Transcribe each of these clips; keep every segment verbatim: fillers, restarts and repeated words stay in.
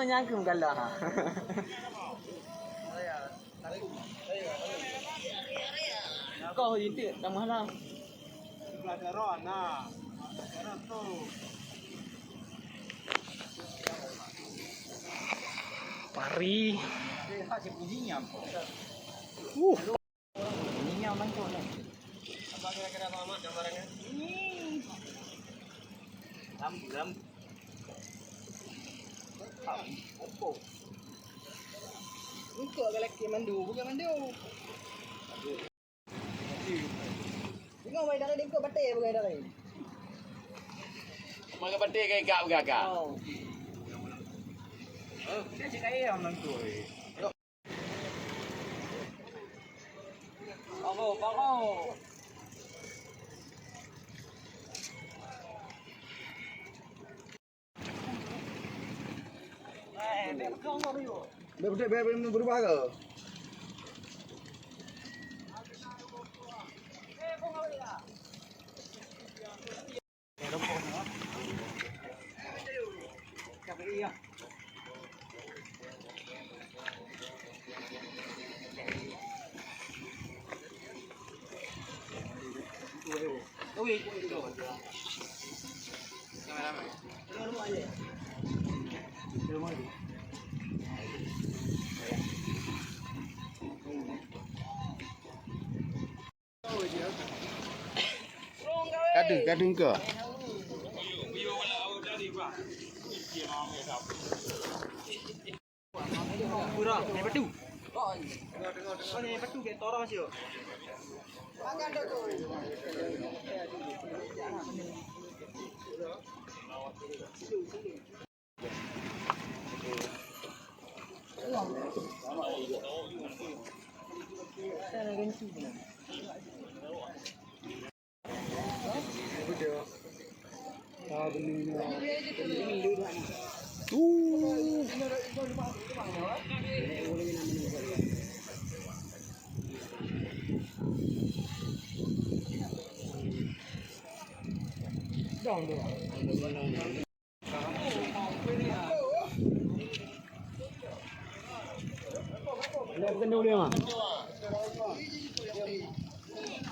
Nyang keu meugalah. Kau intik dah malam. Pari. Uh. Lam, lam. Engkau galak mandu, bukan mandu. Tengok, wai, darah dengkot batai, bukan darah. Maka batai kai kak, bukan kak. Oh. Oh, kita cek kaya yang nangkut. Bangun, bangun. Bèk, bèk, bèk, bèk, berubah ke? Kadu, kadu engkau. Pura, naik batu. Oh, naik batu ke Torong situ.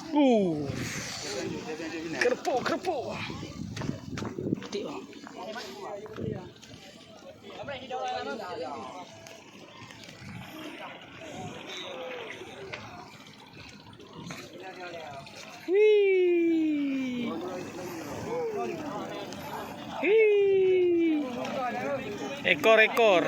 Uh. Kerepuk, kerepuk. Tik, bang. Wih. Wih. Ekor, ekor.